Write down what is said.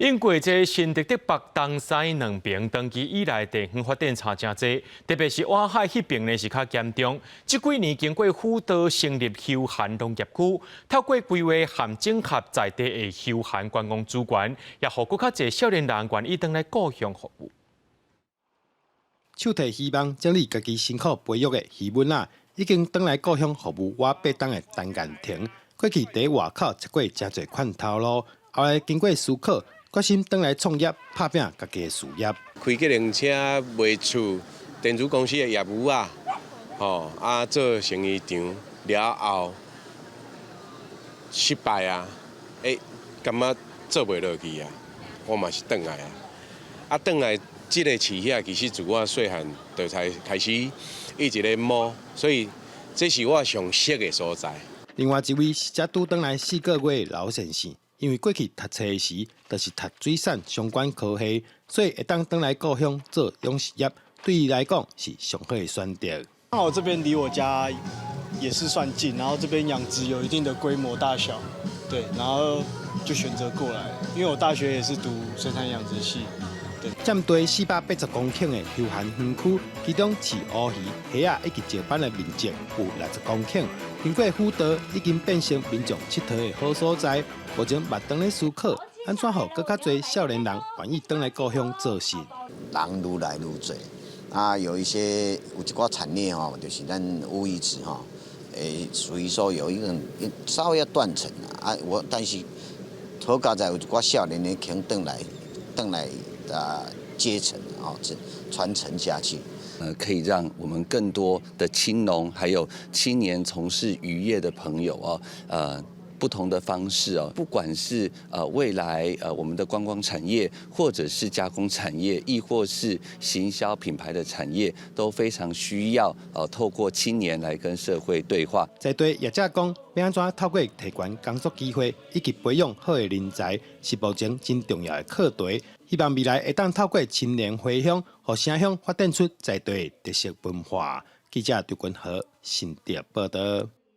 英國這新竹竹北東西兩爿長期以來地方發展差誠濟，特別是外海彼爿呢是較嚴重。這幾年經過輔導成立休閒農業區，透過規劃和整合在地的休閒觀光資源，也予閣較濟少年人願意轉來故鄉服務。手提魚網整理家己辛苦培育的魚塭仔，已經轉來故鄉服務倚8冬的陳彥廷，過去佇外口食過誠濟款頭路，後來經過思考，決心轉來創業，拍拚家己的事業。開計程車賣厝，電子公司的業務啊，吼啊做生魚場了後失敗啊，欸，感覺做袂落去啊，我嘛是轉來啊，啊轉來這個飼遐其實自我細漢就才開始一直咧摸，所以這是我上適的所在。另外一位是才拄轉來4個月的劉先生。因為過去讀冊時，就是讀水產相關科系，所以會當轉來故鄉做養殖業，對伊來講是上好的選擇。剛好這邊離我家也是算近，然後這邊養殖有一定的規模大小，對，然後就選擇過來。因為我大學也是讀水產養殖系。對。佔地480公頃的休閒園區，其中飼烏魚、蝦仔以及石斑的面積有60公頃。經過輔導，已經變成民眾𨑨迌的好所在。目前嘛當咧思考，按怎予閣較濟少年人願意轉來故鄉做事。人愈來愈濟，啊，有一些有一寡產業吼，就是咱烏魚子吼，會屬於說有一個稍微要斷層啊。我但是好佳哉有一寡少年的肯轉來，轉來啊接承哦，這傳承下去。可以讓我們更多的青農，還有青年從事漁業的朋友哦，不同的方式哦，不管是未來我們的觀光產業，或者是加工產業，亦或是行銷品牌的產業，都非常需要透過青年來跟社會對話。在地業者講，欲按怎透過提懸工作機會以及培養好的人才，是目前真重要的課題。希望未來會當透過青年回鄉，予城鄉發展出在地的特色文化。記者劉君和新竹報導。